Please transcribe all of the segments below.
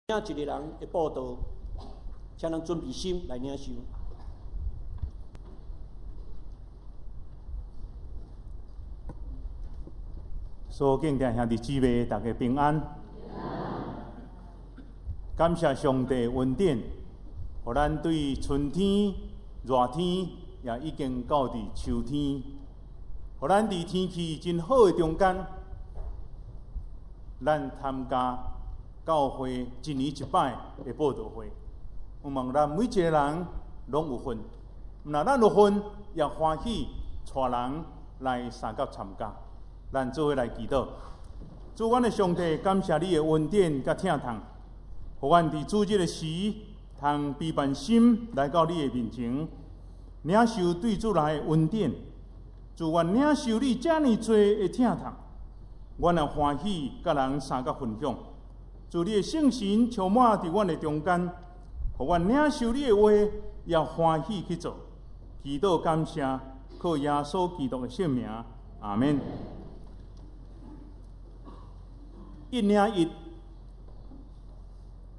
領一个人的布道，請咱準備心來領受。所敬的兄弟姊妹，大家平安。感謝上帝恩典，予咱對春天、熱天也已經到佇秋天，予咱佇天氣真好的中間，咱參加教會一年一擺的布道會。希望咱每一個人攏有份，若咱有份，也歡喜帶人來相佮參加。咱做伙來祈禱，主阮的上帝，感謝你的恩典佮疼痛，予阮佇主日的時，通卑慢心來到你的面前，領受對主來的恩典。主阮領受你遮爾濟的疼痛，阮也歡喜佮人相佮分享。主你的聖神充滿佇阮的中間，予阮領受你的話，也歡喜去做。祈禱感謝，靠耶穌基督的聖名，阿們。一領一，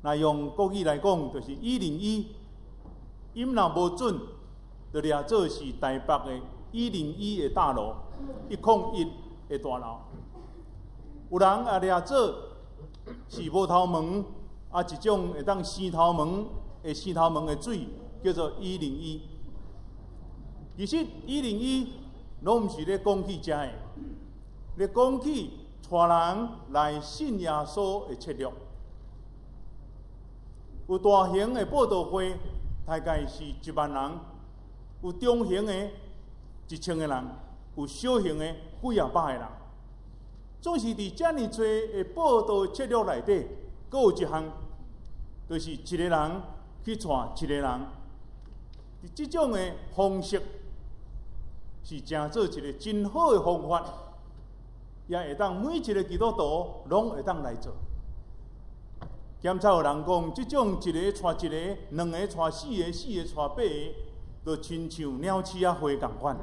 若用國語來講，就是101。音若無準，就掠做是台北的101的大樓，101的大樓。有人也掠做是無頭毛，啊一種會當生頭毛會生頭毛的水，叫做一零一。其實一零一攏毋是咧講起遮的，咧講起帶人來信耶穌的策略。有大型的布道會，大概是1萬人；有中型的，1000個人；有小型的，幾仔百個人。總是佇遮爾濟的布道策略內底，閣有一項，就是一個人去帶一個人。佇這種的方式，是成做一個真好的方法，也會當每一個基督徒攏會當來做。檢查有人講，這種一個帶一個，兩個帶四個，四個帶八個，就親像鳥鼠仔會仝款。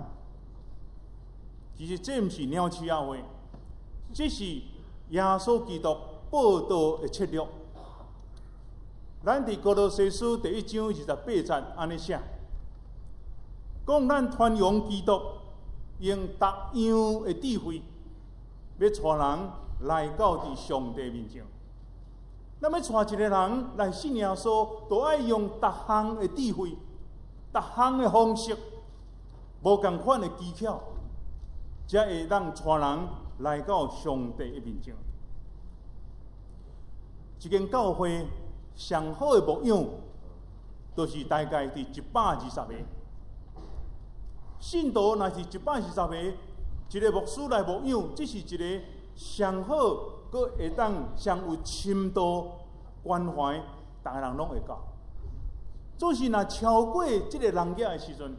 其實這毋是鳥鼠仔會，這是耶穌基督布道的策略。咱佇歌羅西書第一章28節按呢寫，講咱傳揚基督，用各樣的智慧，欲帶人來到佇上帝面前。咱欲帶一個人來信耶穌，都愛用逐項的智慧、逐項的方式，無仝款的技巧，才會當帶人來到上帝的面前。一間教會上好的牧養，就是大概佇120個。信徒若是120個，一個牧師來牧養，這是一個上好，閣會當上有深度關懷，逐个人攏會到。總是若超過這個人額的時陣，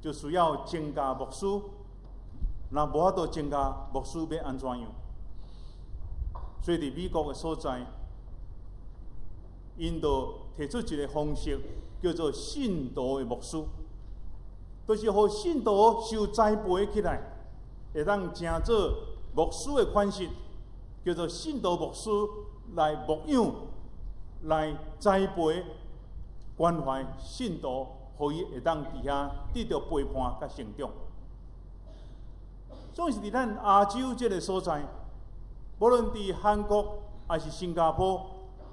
就需要增加牧師。若無法度增加牧師，欲按怎樣？所以佇美國的所在，𪜶就提出一個方式，叫做信徒的牧師，就是予信徒受栽培起來，會當成做牧師的款式，叫做信徒牧師來牧養、來栽培、關懷信徒，予伊會當佇遐得著陪伴佮成長。總是佇咱亞洲這个所在，無論佇韓國抑是新加坡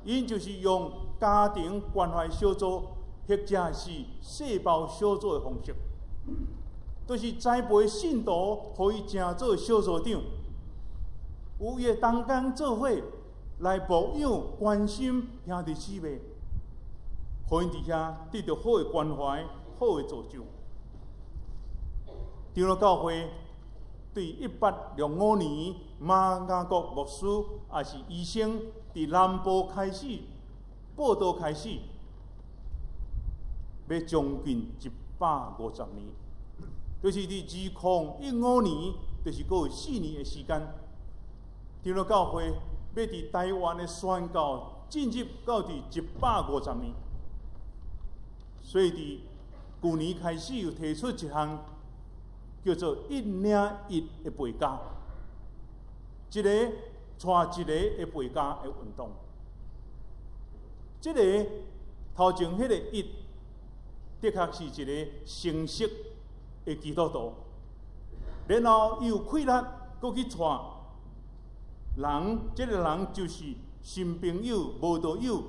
，𪜶就是用家庭關懷小組或者是細胞小組的方式，就是栽培信徒，予伊成做小組長，有伊的同工做伙來牧養、關心兄弟姊妹，予𪜶佇遐得著好的關懷、好的造就。長老教會對1865年，馬雅各牧師抑是醫生，佇南部開始布道開始，欲將近150年，就是佇2015年，就是閣有4年的時間，長老教會欲佇台灣的宣教進入到佇150年，所以佇舊年開始又提出一項叫做一領一的陪嫁，一個帶一個的陪嫁的運動。這个頭前彼个一，的確是一个成熟的基督徒，然後伊有氣力，閣去帶人，這个人就是新朋友、無道友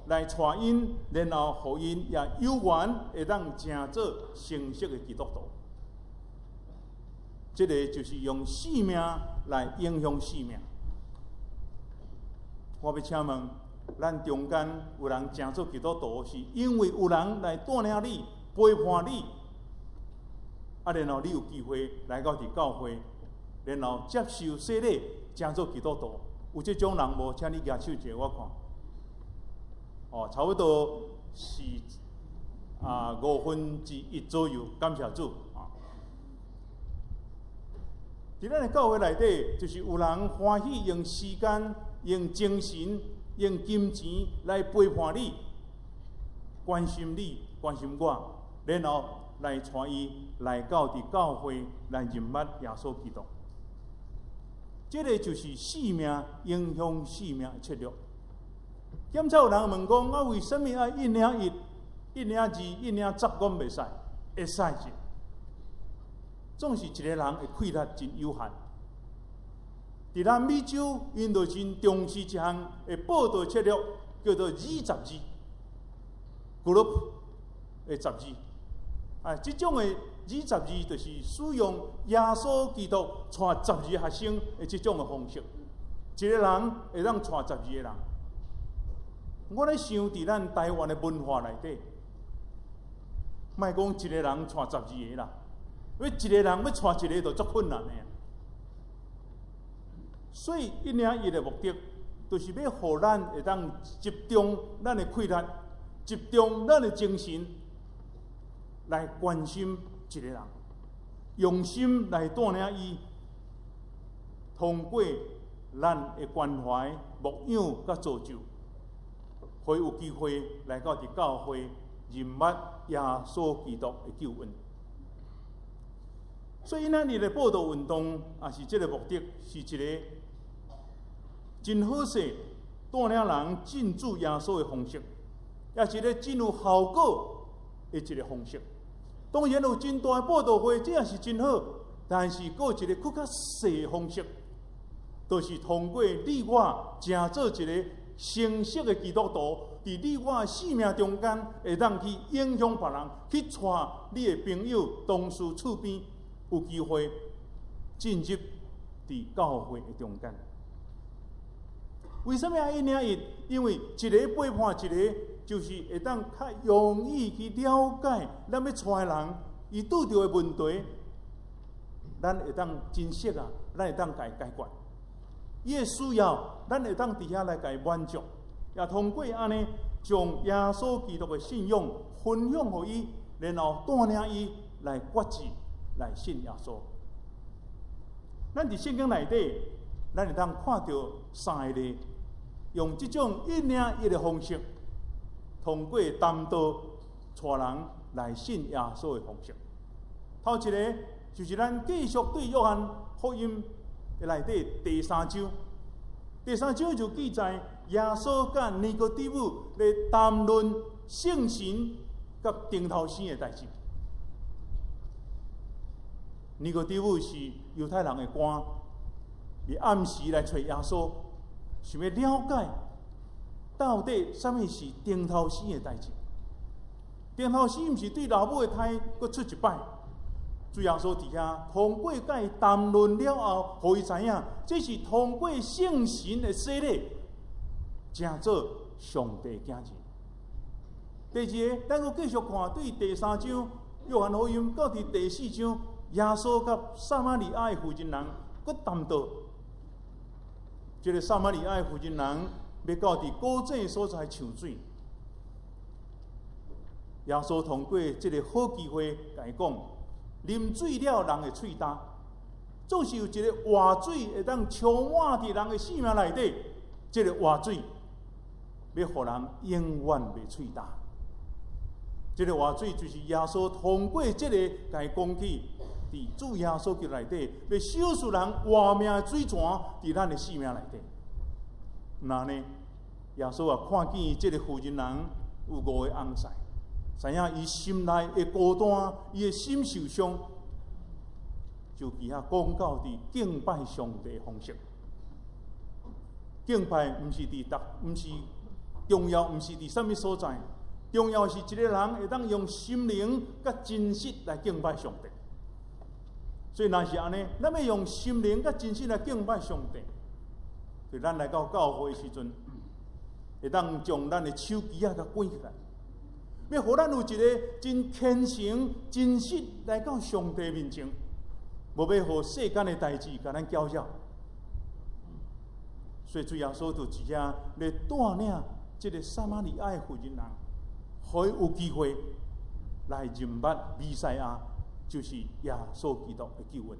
來帶𪜶，然後予𪜶也有緣會當成做成熟的基督徒。這个就是用生命來影響生命。我欲請問，咱中間有人成做基督徒，是因為有人來帶領你、陪伴你，啊，然後你有機會來到佇教會，然後接受洗禮，成做基督徒。有這種人無？請你舉手一下，我看。哦，差不多是1/5左右，感謝主啊！佇咱的教會內底，就是有人歡喜用時間、用精神、用金錢來陪伴你、關心你、關心我，然後來帶伊來到佇教會來認捌耶穌基督。這个就是生命影響生命的策略。檢查有人問講：啊，為啥物愛一領一、一領二、一領十，講袂使？會使者。總是一个人的氣力真有限。佇咱美洲，𪜶就真重視一項的報道策略，叫做二十二 group 的十二。啊，這種的二十二就是使用耶穌基督帶十二學生的這種的方式。一个人會當帶十二個人。我咧想，佇咱台灣的文化內底，莫講一个人帶十二个啦，欲一个人欲帶一个就足困難的。所以一領一的目的，就是欲予咱會當集中咱的氣力，集中咱的精神，來關心一个人，用心來帶領伊，通過咱的關懷、牧養佮造就，會有機會來到佇教會認捌耶穌基督的救恩。所以，咱佇咧報道運動也是這个目的，是一个真好勢帶領人信主耶穌的方式，也是一个真有效果的一个方式。當然有真大的佈道會，這也是真好，但是閣有一个閣較細的方式，就是通過你我成做一个成熟的基督徒，佇你我的生命中間，會當去影響別人，去帶你的朋友、同事、厝邊，有機會進入佇教會的中間。為啥物愛一領一？因為一个陪伴一个，就是會當較容易去了解咱欲帶的人，伊拄著的問題，咱會當珍惜啊，咱會當共伊解決。伊的需要，咱會當佇遐來共伊滿足，也通過按呢，將耶穌基督的信仰分享予伊，然後帶領伊來決志來信耶穌。咱佇聖經內底，咱會當看著三个例，用這種一領一的方式，通過談道帶人來信耶穌的方式。頭一个就是咱繼續對約翰福音的內底第三章，第三章就記載耶穌佮尼哥底母咧談論聖神佮重頭生的代誌。尼哥底母是猶太人的官，伊暗時來揣耶穌，想欲了解到底啥物是重頭生的代誌。重頭生毋是對老母的胎閣出一擺。主耶穌佇遐通過佮伊談論了後，予伊知影，這是通過聖神的洗禮，成做上帝囝兒。第二个，咱閣繼續看對第三章約翰福音到佇第四章，耶穌佮撒瑪利亞的婦人閣談道。這个撒瑪利亞的婦人欲到佇古井所在搶水，耶穌通過這个好機會，共伊講：啉水了，人會喙焦，總是有一个活水會當充滿佇人的生命內底。這个活水欲予人永遠袂喙焦。這个活水就是耶穌通過這个共伊講起，佇主耶穌基督內底，欲賞賜人活命的水泉佇咱的生命內底。那呢，耶穌啊，看見這个婦人人有五个翁婿，知影伊心內的孤單，伊的心受傷，就佇遐講到佇敬拜上帝的方式。敬拜毋是佇逐，毋是重要，毋是佇啥物所在，重要是一个人會當用心靈佮真實來敬拜上帝。所以若是按呢，咱欲用心靈佮真實來敬拜上帝，對咱來到教會的時陣，會當將咱的手機仔共關起來，欲予咱有一个真虔誠、真實來到上帝面前，無欲予世間的代誌共咱攪擾。所以主耶穌就佇遮來帶領這个撒瑪利亞的婦人人，予伊有機會來認捌彌賽亞，就是耶穌基督的救恩。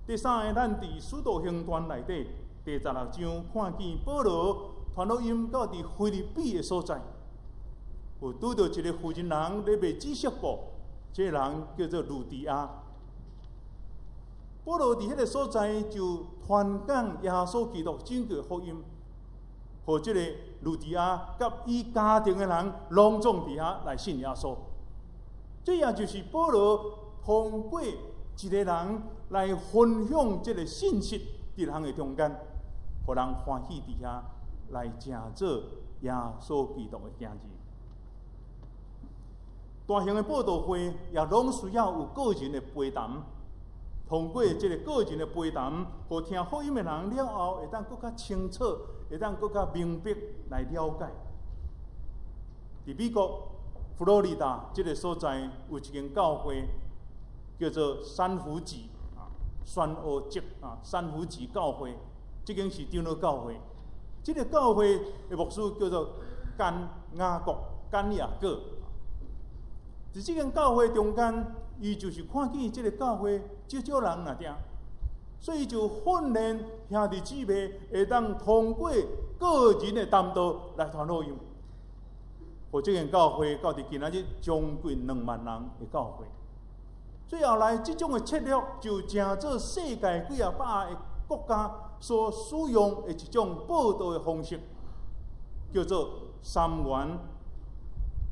第三个，咱佇使徒行傳內底第16章看見保羅傳福音到佇腓立比的所在，有拄著一个婦人人咧賣紫色布，這个人叫做呂底亞。保羅佇彼个所在就傳講耶穌基督拯救福音，予這个呂底亞佮伊家庭的人攏總佇遐來信耶穌。這也就是保羅通過一个人來分享這个信息，佇人的中間，予人歡喜佇遐來成做耶穌基督的囝兒。大型的佈道會也攏需要有個人的陪談。通過這个個人的陪談，予聽福音的人了後，會當閣較清楚，會當閣較明白來了解。佇美國佛羅里達這个所在，有一間教會叫做珊瑚脊啊，珊瑚脊啊，珊瑚脊教會，這間是長老教會。這个教會的牧師叫做甘雅各，甘雅各。佇這間教會中間，伊就是看見這个教會少少人爾爾，所以就訓練兄弟姊妹會當通過個人的談道來傳福音。予這間教會到佇今仔日將近2萬人的教會。最後來這種的策略就成做世界幾仔百个國家所使用的一種報道的方式，叫做三元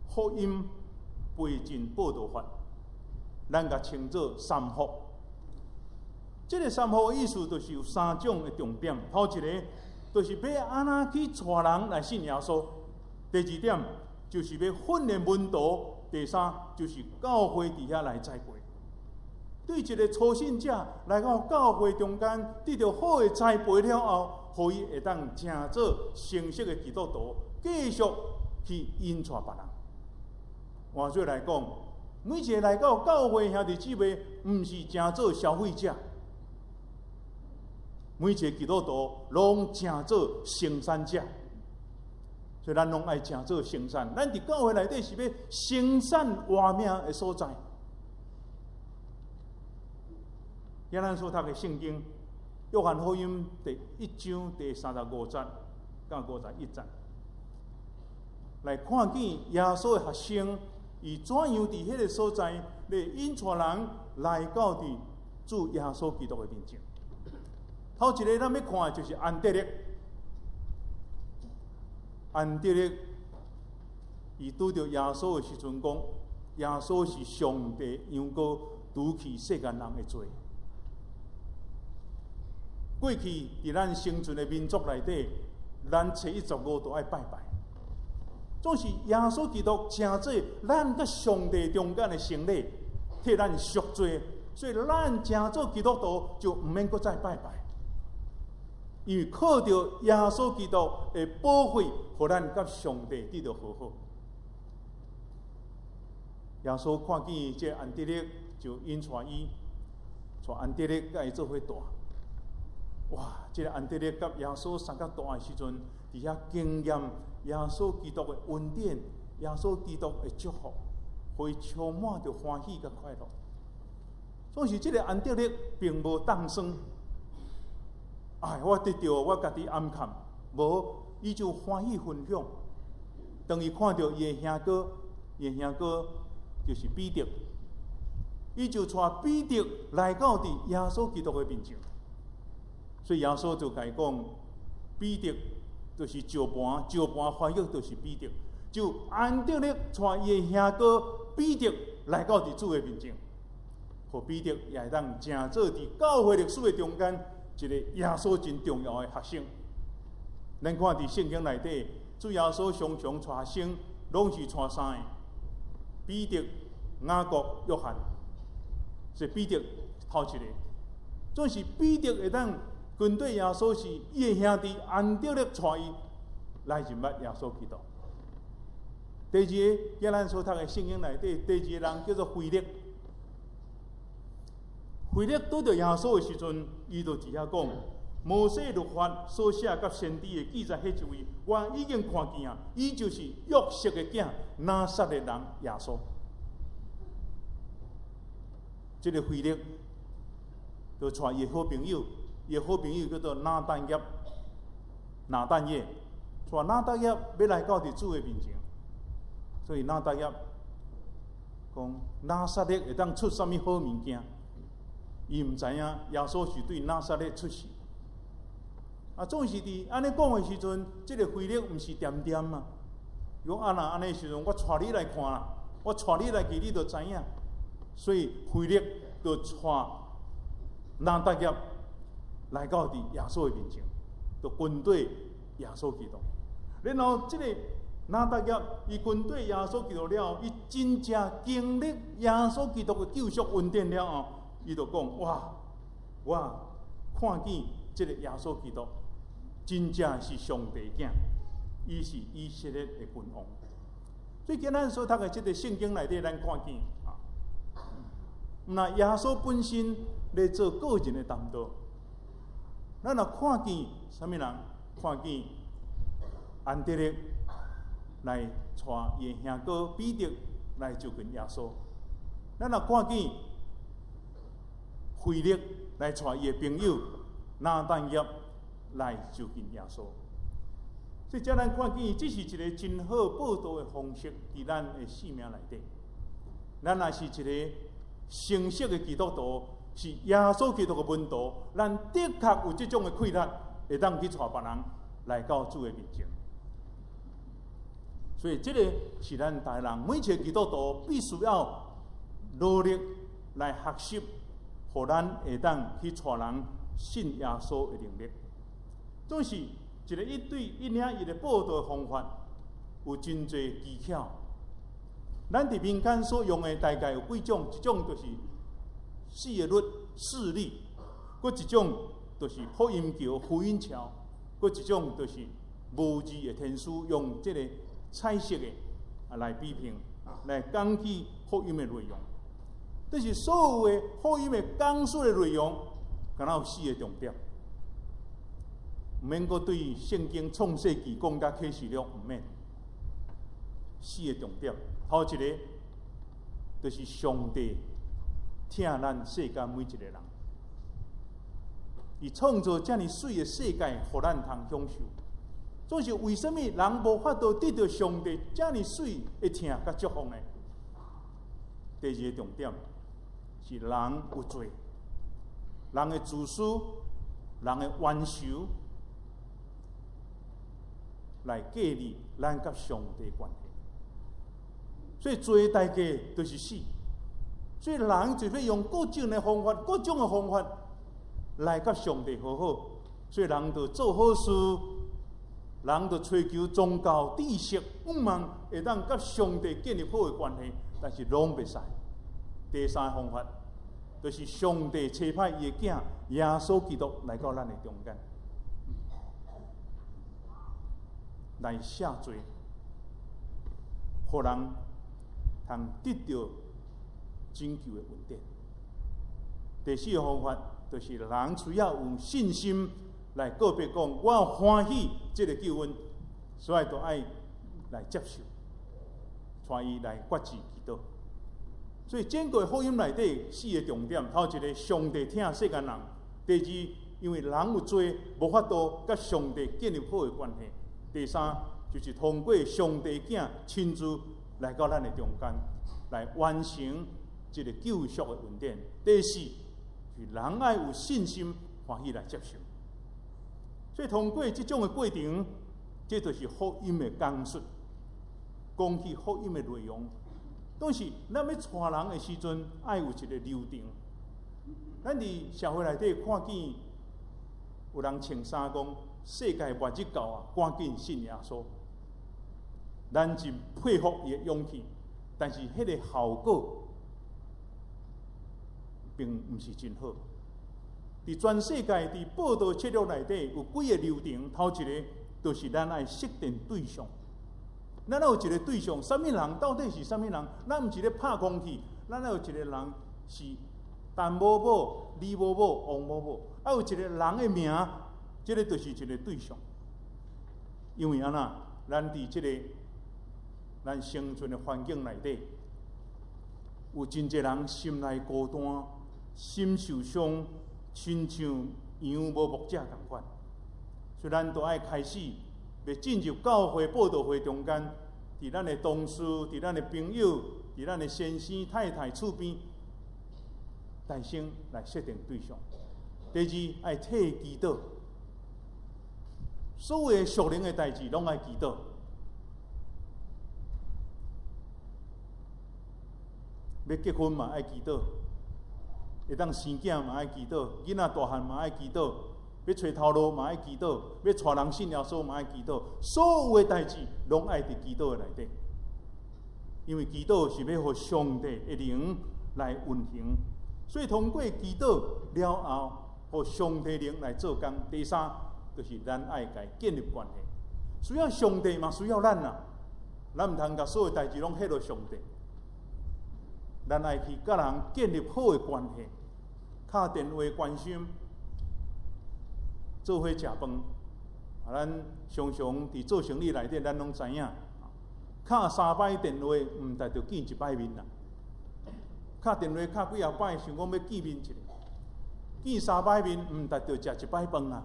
福音陪診報道法，咱共稱做三福。這个三福的意思就是有三種的重點。頭一个就是欲按怎去帶人來信耶穌；第二點就是欲訓練門徒；第三就是教會佇遐來栽培。對一个初信者來到教會中間，得著好的栽培了後，予伊會當成做成熟的基督徒，繼續去引帶別人。換做來講，每一个來到教會兄弟姊妹，毋是成做消費者，每一个基督徒攏成做生產者，所以咱攏愛成做生產。咱佇教會內底是欲生產活命的所在。今咱所讀的聖經，約翰福音第1章第35節到51節，來看見耶穌的學生，伊怎樣佇彼个所在來引帶人來到佇主耶穌基督的面前。頭一个咱欲看的就是安德烈。安德烈伊拄著耶穌的時陣講，耶穌是上帝羊羔，除去世間人的罪。過去佇咱生存的民族內底，咱初一十五都愛拜拜。總是耶穌基督成做咱佮上帝中間的聖禮，替咱贖罪，所以咱成做基督徒就毋免閣再拜拜，因為靠著耶穌基督的寶血，予咱佮上帝得著和好。耶穌看見這安德烈，就引帶伊，帶安德烈佮伊做伙住。哇！這个安德烈佮耶穌相佮住的時陣，佇遐經驗耶穌基督的恩典，耶穌基督的祝福，予伊充滿著歡喜佮快樂。總是這个安德烈並無當算，哎，我得著我家己暗崁，無，伊就歡喜分享。當伊看著伊的兄哥，伊的兄哥就是彼得，伊就帶彼得來到佇耶穌基督的面前。所以耶穌就共伊講：彼得，就是石盤，石盤翻譯就是彼得，就安德烈帶伊的兄哥彼得來到佇主的面前，予彼得也會當成做佇教會歷史的中間一個耶穌真重要的學生。咱看佇聖經內底，主耶穌常常帶學生，攏是帶三個：彼得、雅各、約翰。所以彼得頭一個，總是彼得會當跟綴耶穌，是伊的兄弟安德烈帶伊來認捌耶穌基督。第二个，今咱所讀的聖經內底，第二個人叫做腓力。腓力拄著耶穌的時陣，伊就佇遐講：摩西律法所寫佮先知的記載，彼一位，我已經看見啊！伊就是約瑟的囝，拿撒勒人耶穌。這个腓力就帶伊的好朋友，伊的好朋友叫做拿但業，拿但業，帶拿但業欲來到佇主的面前，所以拿但業講拿撒勒會當出啥物好物件？伊毋知影耶穌是對拿撒勒出世。啊，總是佇按呢講的時陣，這个腓力毋是恬恬嘛？伊講啊，若按呢時陣，我帶你來看啦，我帶你來去，你就知影。所以腓力就帶拿但業來到佇耶穌的面前，就跟綴耶穌基督。然後這个拿但業伊跟綴耶穌基督了後，伊真正經歷耶穌基督的救贖恩典了後，伊就講：哇，我看見這个耶穌基督真正是上帝囝，伊是以色列的君王。所以今咱所讀的這个聖經內底，咱看見啊，若耶穌本身咧做個人的談道，咱若看見啥物人？看見安德烈來帶伊的兄哥彼得來就近耶穌，咱若看見腓力來帶伊的朋友拿但業來就近耶穌，所以這咱看見，這是一個真好報道的方式，佇咱的生命內底。咱若是一個成熟的基督徒，是耶穌基督的門徒，咱的確有這種的氣力，會當去帶別人來到主的面前。所以，這个是咱逐人每一个基督徒必須要努力來學習，予咱會當去帶人信耶穌的能力。總是一個一對一領一的報道的方法，有真濟技巧。咱佇民間所用的大概有幾種，一種就是四個律四律，閣一種就是福音橋、福音橋，閣一種就是無字的天書，用這個彩色的啊來比拼，來講起福音的內容。但是所有的福音的講述的內容，敢若有四个重點。毋免閣對聖經創世記講甲啟示錄，毋免。四个重點，頭一个就是上帝疼咱世間每一个人，伊創造遮爾媠的世界，予咱通享受。總是為啥物人無法度得著上帝遮爾媠的疼佮祝福呢？第二个重點是人有罪，人的自私，人的冤仇，來隔離咱佮上帝關係。所以罪的代價就是死。所以人就欲用各種的方法、各種的方法來佮上帝和好。所以人就做好事，人就追求宗教知識，向望會當佮上帝建立好的關係，但是攏袂使。第三个方法就是上帝差派伊的囝耶穌基督來到咱的中間，來赦罪，予人通得著拯救的恩典。第四个方法就是人需要有信心來告別講，我歡喜這個救恩，所以就愛來接受，帶伊來決志祈禱。所以整個福音內底四個重點：頭一个，上帝疼世間人；第二，因為人有罪，無法度佮上帝建立好的關係；第三，就是通過上帝囝親自來到咱的中間，來完成這个救贖的恩典；第四，是人愛有信心，歡喜來接受。所以通過這種的過程，這就是福音的講述，講起福音的內容。當時咱欲帶人的時陣，愛有一個流程。咱佇社會內底看見有人穿衫講世界末日到啊，趕緊信耶穌。咱真佩服伊的勇氣，但是彼个效果並毋是真好。佇全世界佇報道策略內底有幾个流程，頭一个就是咱愛設定對象。咱愛有一个對象，啥物人到底是啥物人？咱毋是咧拍空氣，咱愛有一个人是陳某某、李某某、王某某，愛有一个人的名，這个就是一个對象。因為按怎，咱佇這个咱生存的環境內底，有真濟人心內孤單、心受傷，親像羊無牧者仝款。所以咱都愛開始欲進入教會佈道會中間，佇咱的同事、佇咱的朋友、佇咱的先生、太太厝邊，大聲來設定對象。第二，愛替祈禱，所有屬靈的代誌攏愛祈禱。欲結婚嘛愛祈禱，會當生囝嘛愛祈禱，囡仔大漢嘛愛祈禱，欲揣頭路嘛愛祈禱，欲帶人信耶穌嘛愛祈禱，所有的代誌攏愛佇祈禱的內底，因為祈禱是欲予上帝的靈來運行，所以通過祈禱了後，予上帝靈來做工。第三，就是咱愛共伊建立關係，需要上帝嘛需要咱啊，咱毋通共所有代誌攏彼予上帝。咱愛去佮人建立好的關係，敲電話關心，做伙食飯。啊，咱常常佇做生意內底，咱攏知影，敲三擺電話，毋值著見一擺面啦。敲電話敲幾仔擺，想講欲見面一下，見三擺面，毋值著食一擺飯啊。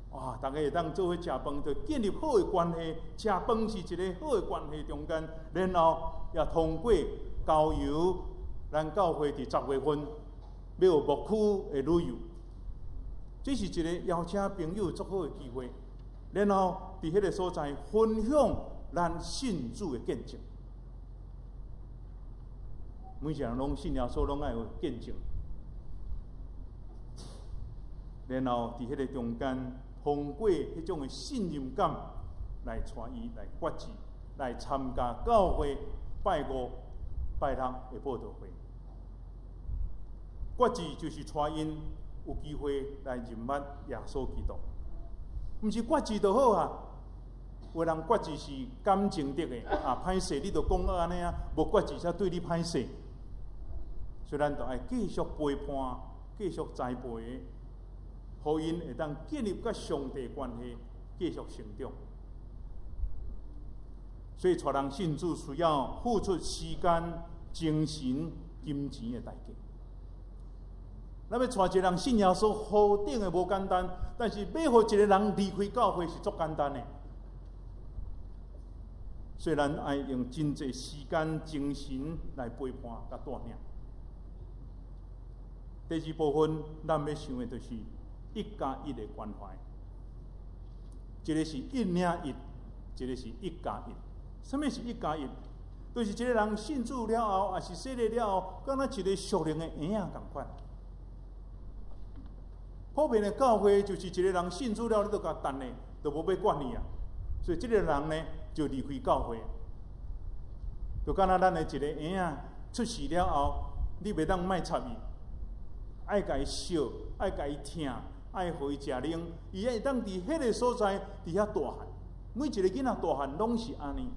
哇！逐家會當做伙食飯，就建立好的關係。食飯是一个好的關係中間，然後也通過郊遊，咱教會佇10月份欲有牧區的旅遊，這是一個邀請朋友足好的機會。然後佇彼个所在分享咱信主的見證。每一个人攏信耶穌，攏愛有見證。然後佇彼个中間，通過彼種的信任感來帶伊來決志，來參加教會拜五、拜六的佈道會。決志就是帶𪜶有機會來認捌耶穌基督，毋是決志就好啊。有人決志是感情的的，啊，歹勢你就講啊按呢啊，無決志才對你歹勢。所以咱就愛繼續陪伴，繼續栽培，予𪜶會當建立佮上帝關係，繼續成長。所以，帶人信主需要付出時間、精神、金錢的代價。咱欲帶一個人信耶穌，何等的無簡單，但是欲予一個人離開教會是足簡單的。所以，咱愛用真濟時間、精神來陪伴佮帶領。第二部分，咱欲想的就是一加一的關懷。一个是一領一，一个是一加一。啥物是一加一？就是一个人信主了後，抑是洗禮了後，敢若一个屬靈的嬰仔仝款。普遍的教會就是一个人信主了，你就共掷咧，就無欲管伊啊。所以這个人呢，就離開教會。就敢若咱的一个嬰仔出世了後，你袂當莫插伊，愛共伊惜，愛共伊疼，愛予伊食奶，伊會當佇彼个所在佇遐大漢。每一个囡仔大漢攏是按呢。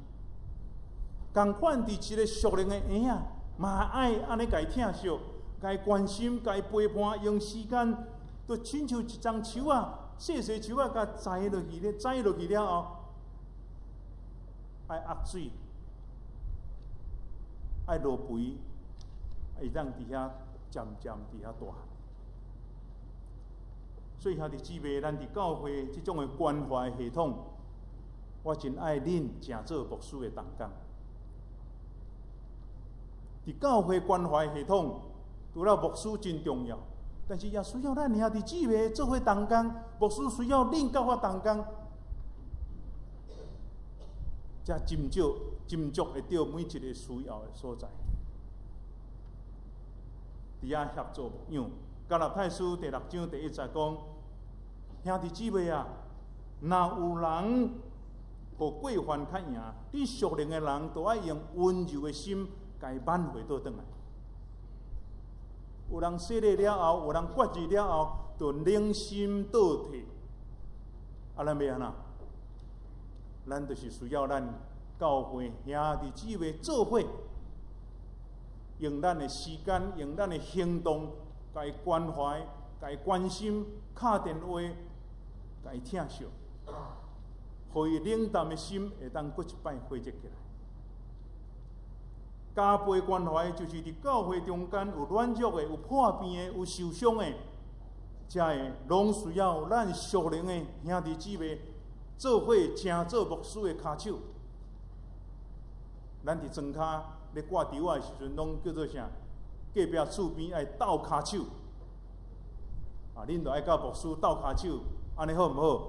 仝款佇一个屬靈的嬰仔，嘛愛按呢共伊疼惜，共伊關心，共伊陪伴，用時間，就親像一欉樹仔，細細樹仔，共栽落去咧，栽落去了後，愛壓水，愛落肥，會當佇遐漸漸佇遐大漢。所以兄弟姊妹，咱佇教會這種的關懷系統，我真愛恁誠做牧師的同工。佇教會關懷系統，除了牧師真重要，但是也需要咱兄弟姊妹做伙同工。牧師需要恁佮我同工。才斟酌斟酌會著每一个需要的所在。佇遐協助牧養。加拉太書第六章第一節講：兄弟姊妹啊，若有人予過犯較贏，你屬靈的人都愛用溫柔的心，共伊挽回倒轉來。有人洗禮了後，有人決志了後，就冷心倒退。啊，咱欲按怎？咱就是需要咱教會兄弟姊妹做伙，用咱的時間，用咱的行動，共伊關懷，共伊關心，敲電話，共伊疼惜，予伊冷淡的心會當閣一擺火熱起來。加倍關懷就是佇教會中間有軟弱的、有破病的、有受傷的，這个攏需要咱屬靈的兄弟姊妹做伙，成做牧師的跤手。咱佇莊跤咧掛柱仔的時陣，攏叫做啥？隔壁厝邊愛鬥跤手。啊，恁著愛佮牧師鬥跤手，按呢好毋好？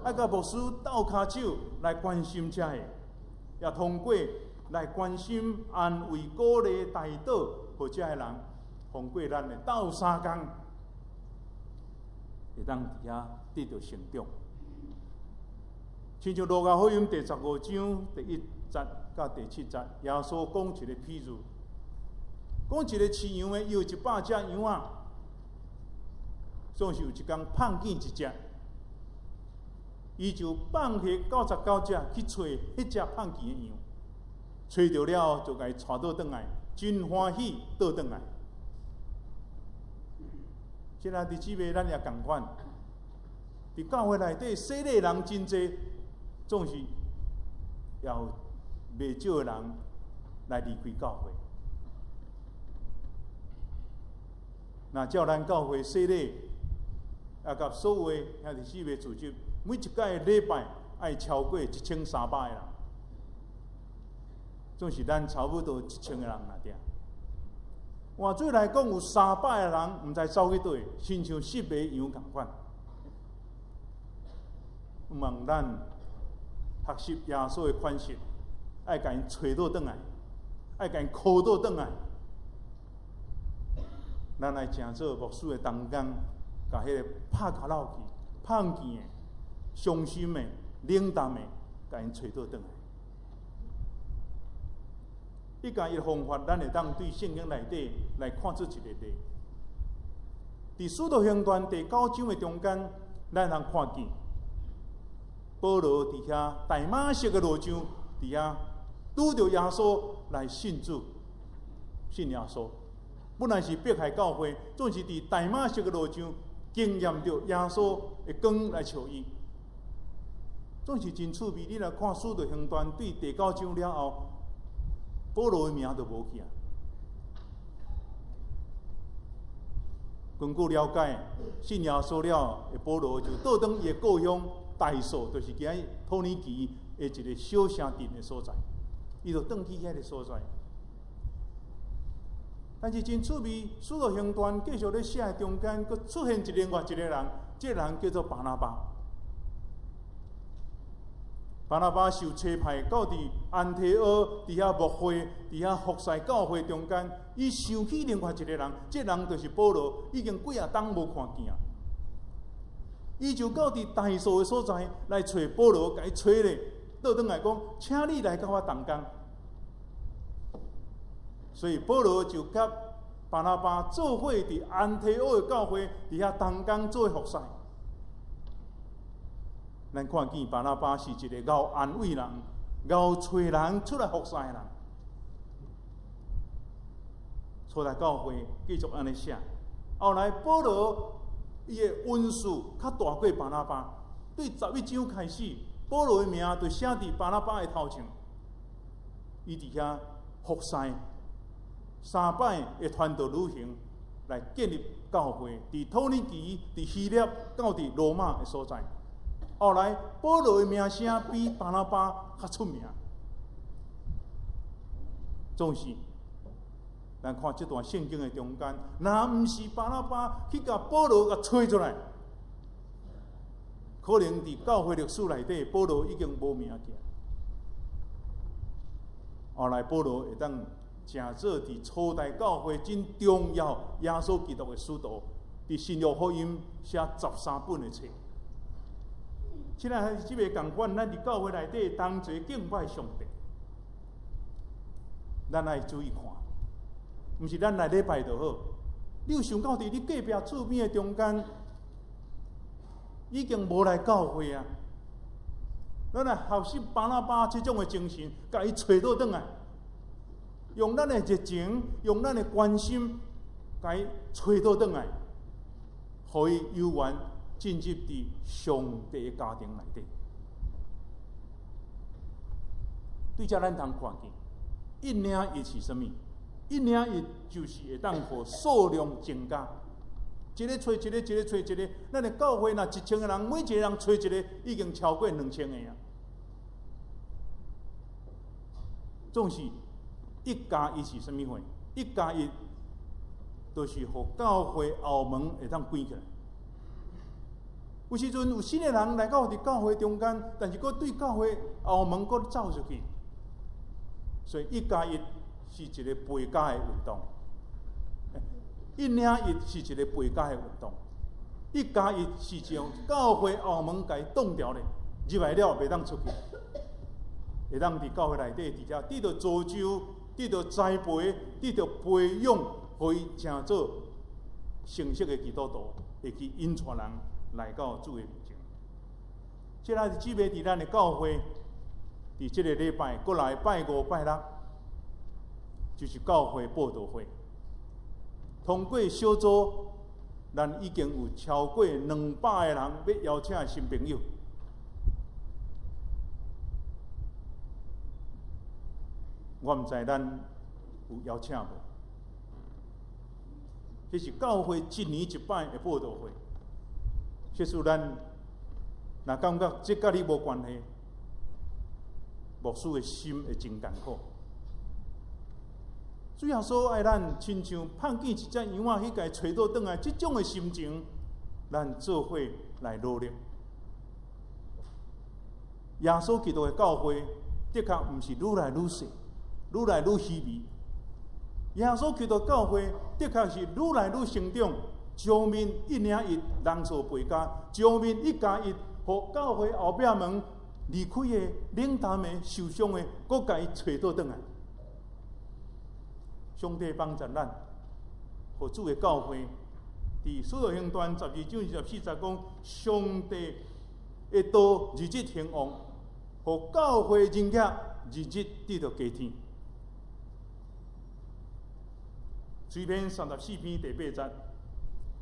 愛佮牧師鬥跤手來關心這個，也通過來關心、安慰、鼓勵、代禱，予這个人，通過咱的鬥相共，會當佇遐得著成長。親像路加福音第十五章第一節佮第七節，耶穌講一個譬喻，講一個飼羊的有100隻羊仔，總是有一工放見一隻，伊就放彼99隻去揣彼隻放見的羊，揣著了後就共伊帶倒轉來，真歡喜倒轉來。親愛的姊妹，咱也仝款，佇教會內底洗禮人真濟，總是也有袂少的人來離開教會。若照咱教會洗禮，也佮所有的兄弟姊妹組織，每一屆禮拜愛超過1300個人，總是咱差不多1000個人爾爾。換做來講，有300個人毋知走去佗，親像失迷羊仝款。望咱學習耶穌的款式，愛共𪜶揣倒轉來，愛共𪜶 call 倒轉來。咱來成做牧師的同工，共彼个拍跤落去、放見的、傷心的、冷淡的，共𪜶揣倒轉來。一加一方法，咱會當對聖經內底來看出一個例。佇使徒行傳第九章的中間，咱通看見保羅佇遐大馬色的路上，佇遐拄著耶穌來信主，信耶穌。本來是迫害教會，總是佇大馬色的路上經驗著耶穌的光來照伊，總是真趣味。你來看使徒行傳對第九章了後，保羅的名就無去啊。根據了解，信耶穌了的保羅就倒轉伊的故鄉大數，就是今仔土耳其的一個小城鎮的所在，伊就轉去遐个所在。但是真趣味，使徒行傳繼續咧寫的中間，閣出現一另外一個人，這個人叫做巴拿巴。巴拿巴受差派到佇安提阿，佇遐牧會，佇遐服侍教會中間，伊想起另外一個人，這個人就是保羅，已經幾仔冬無看見啊。伊就到佇大數的所在來揣保羅，共伊揣咧，倒轉來講，請你來佮我同工。所以保羅就佮巴拿巴做伙佇安提阿的教會，佇遐同工做服侍。咱看見巴拿巴是一個𠢕安慰人、𠢕揣人出來服侍的人。出來教會繼續按呢寫。後來保羅伊的恩賜較大過巴拿巴，對11章開始，保羅的名就寫佇巴拿巴的頭前。伊佇遐服侍三擺的傳道旅行，來建立教會，佇土耳其、佇希臘、到佇羅馬的所在。後來保羅的名聲比巴拿巴較出名。總是，咱看這段聖經的中間，若毋是巴拿巴去共保羅共揣出來，可能佇教會歷史內底，保羅已經無名去。後來保羅會當成做佇初代教會真重要耶穌基督的使徒，佇新約福音寫13本的冊。親愛兄弟姊妹仝款，咱佇教會內底同齊敬拜上帝，咱愛注意看，毋是咱來禮拜就好。你有想到佇你隔壁厝邊的中間，已經無來教會啊？咱來學習巴拿巴這種的精神，共伊揣倒轉來，用咱的熱情，用咱的關心，共伊揣倒轉來，予伊有緣進入佇上帝的家庭內底。對這咱通看見，一領一是啥物？一領一就是會當予數量增加。一个揣一个，一个揣一个，咱的教會若1000個人，每一個人揣一個，已經超過2000個啊。總是一加一是啥物貨？一加一就是予教會後門會當關起來。有時陣有新的人來到佇教會中間，但是閣對教會後門閣走出去，所以一加一是一個倍加的運動。一領一是一個倍加的運動，一加一是將教會後門共伊擋牢咧，入來了袂當出去，會當佇教會內底佇遮得著造就，得著栽培，得著培養，予伊成做成熟的基督徒，會去引帶人來到主的面前。這個姊妹佇咱的教會，佇這個禮拜，閣來拜五、拜六，就是教會佈道會。通過小組，咱已經有超過200個人欲邀請新朋友。我毋知咱有邀請無？這是教會一年一擺的佈道會。這使咱若感覺這佮你無關係，牧師的心會真艱苦。主耶穌愛咱，親像盼見一隻羊仔去共伊揣倒轉來，這種的心情，咱做伙來努力。耶穌基督的教會，的確毋是愈來愈細，愈來愈稀微。耶穌基督教會，的確是愈來愈成長，上面一領一，人數倍加；上面一加一，予教會後壁門離開的、冷淡的、受傷的，閣共伊揣倒轉來。上帝幫助咱，予主的教會，佇使徒行傳12章24節講，上帝的道日日興旺，予教會人額日日得著加添。詩篇34篇第8節，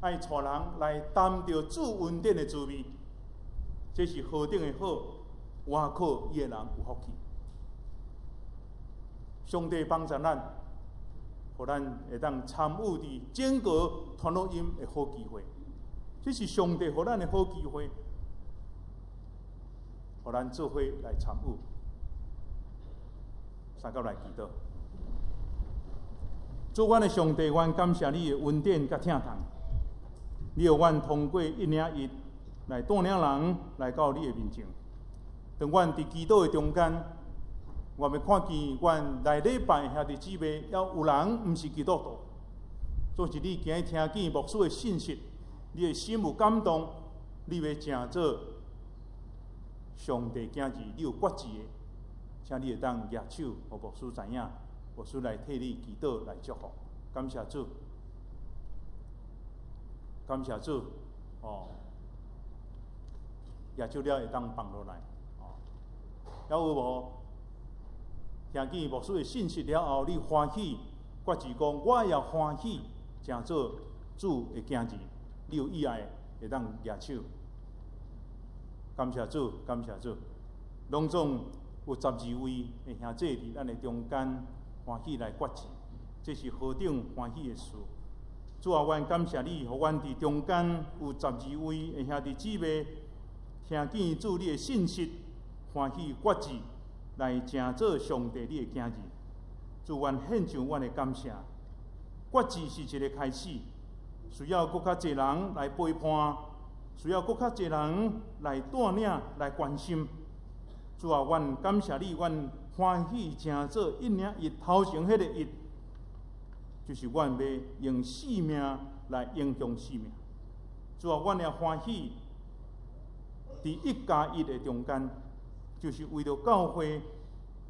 愛帶人來擔著主恩典的滋味，這是何等的好，倚靠伊的人有福氣。上帝幫助咱，予咱會當參與佇整個傳福音的好機會，這是上帝予咱的好機會，予咱做伙來參與。三甲來祈禱，主阮的上帝，阮感謝你的恩典佮疼痛，你予阮通過一領一來帶領人來到你的面前。當阮佇祈禱的中間，我欲看見阮來禮拜兄弟姊妹，猶有人毋是基督徒，總是你今日聽見牧師的信息，你的心有感動，你欲成做上帝囝兒，你有決志的，請你會當舉手，予牧師知影，牧師來替你祈禱來祝福。感謝主，感謝主，哦，舉手了會當放落來，哦，猶有無？聽見牧師的信息了後，你歡喜，決志講我也歡喜，成做主的囝兒。你有意愛，會當舉手。感謝主，感謝主，攏總有12位的兄弟佇咱的中間歡喜來決志，這是何等歡喜的事！主啊，阮感謝你，予阮佇中間有12位的兄弟姊妹，聽見主你的信息，歡喜決志來成做上帝你的囝兒。主，阮獻上阮的感謝。決志是一個開始，需要閣較濟人來陪伴，需要閣較濟人來帶領、來關心。主啊，阮感謝你，阮歡喜成做一領一頭前彼个一，就是阮欲用性命來影響性命。主啊，阮也歡喜佇一加一的中間，就是為著教會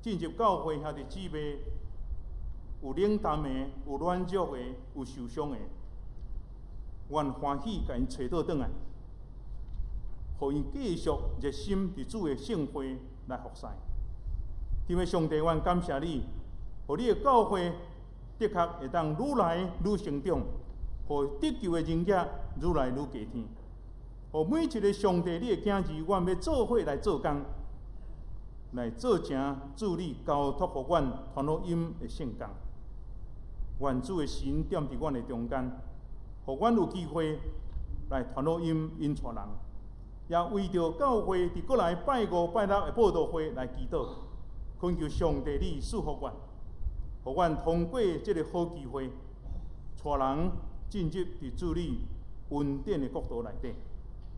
進入教會兄弟姊妹，有冷淡的，有軟弱的，有受傷的，阮歡喜共𪜶揣倒轉來，予𪜶繼續熱心佇主的聖會來服侍。天父上帝，阮感謝你，予你的教會的確會當愈來愈成長，予得救的人數愈來愈加添。予每一个上帝你的囝兒，阮欲做伙來做工，來做成主你交託予阮傳福音的聖工。願主的神踮佇阮的中間，予阮有機會來傳福音引帶人，也為著教會佇過來拜五、拜六的佈道會來祈禱，懇求上帝你賜福阮，予阮通過這个好機會，帶人進入佇主你恩典的國度內底。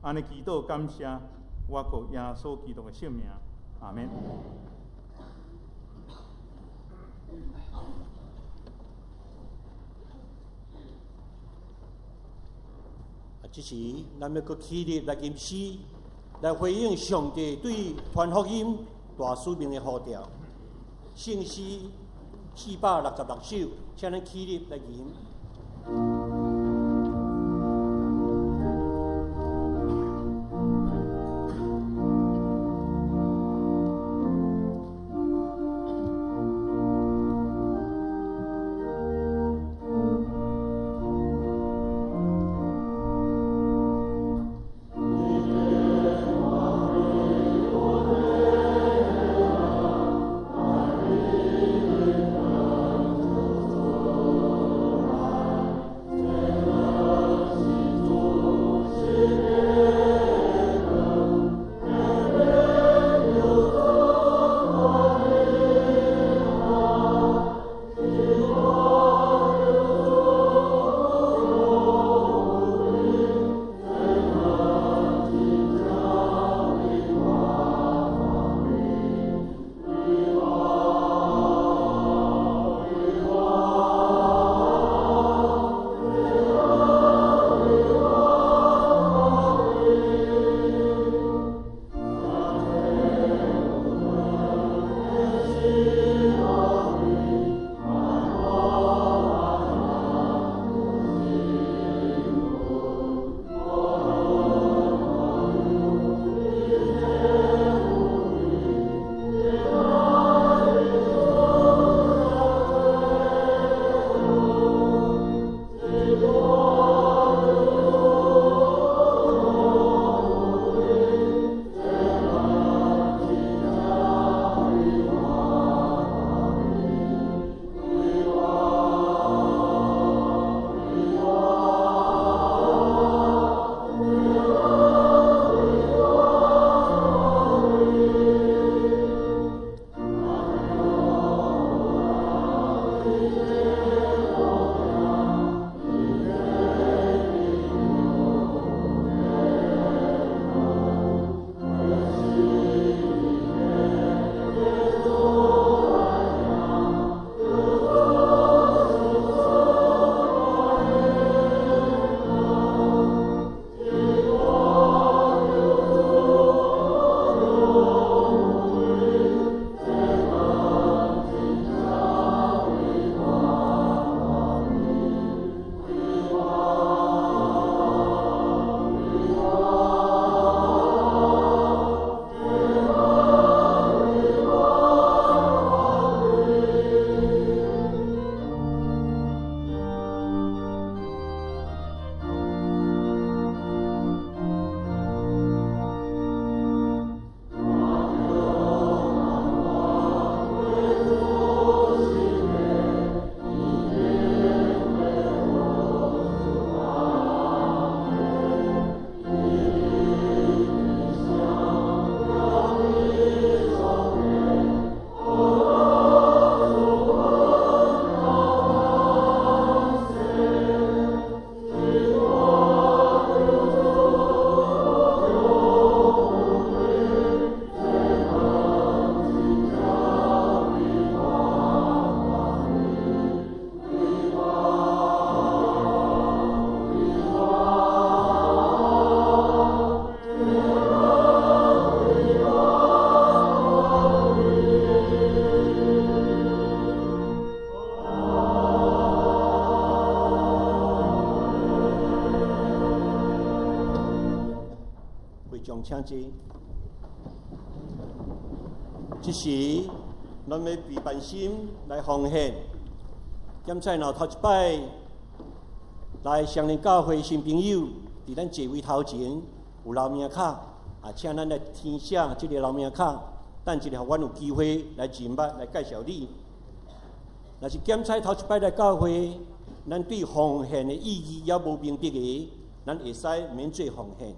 按呢祈禱感謝，我靠耶穌基督的聖名，阿們。啊，這時咱欲閣起立來吟詩，來回應上帝對傳福音大使命的呼召。聖詩466首，請咱起立來吟。眾請坐。這時，咱欲備辦心來奉獻。檢採若頭一擺來雙連教會新朋友，佇咱座位頭前有留名卡，啊，請咱來填寫這个留名卡，等一下予阮有機會來認捌來介紹你。若是檢採頭一擺來教會，咱對奉獻的意義猶無明白的，咱會使免做奉獻。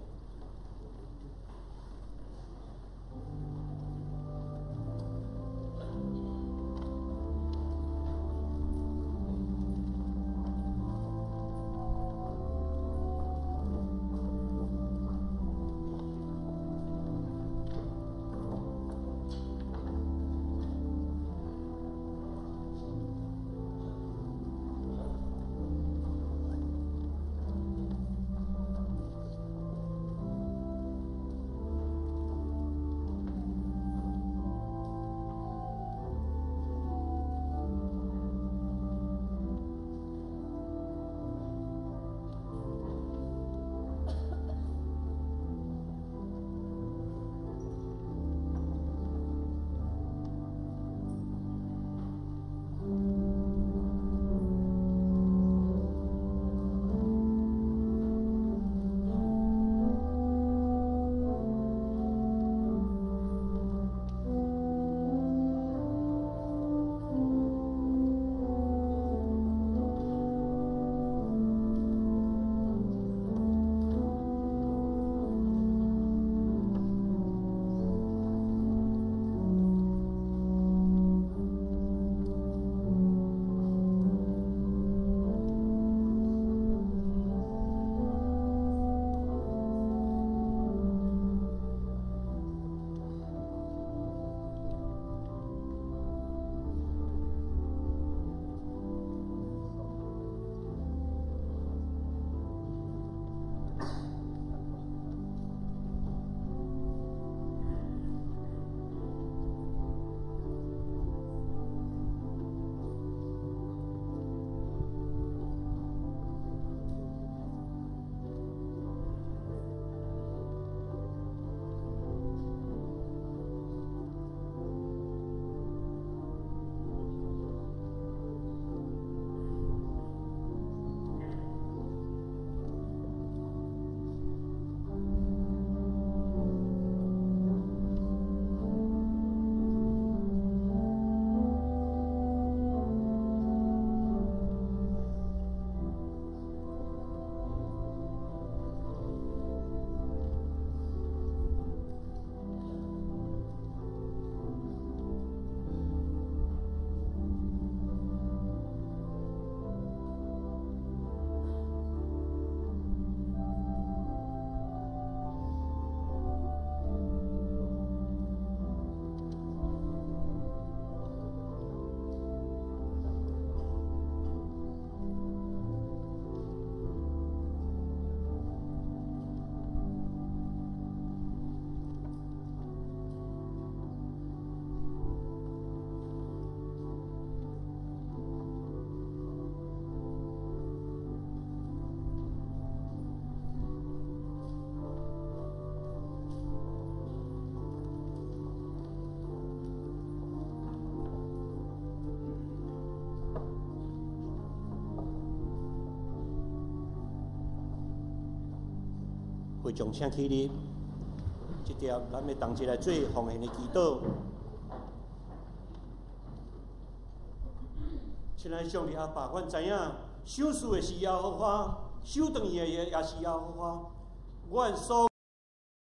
會眾請起立，這條咱欲同齊來做奉獻的祈禱。親愛的上帝阿爸，阮知影賞賜的是耶和華，收轉去的也是耶和華。阮所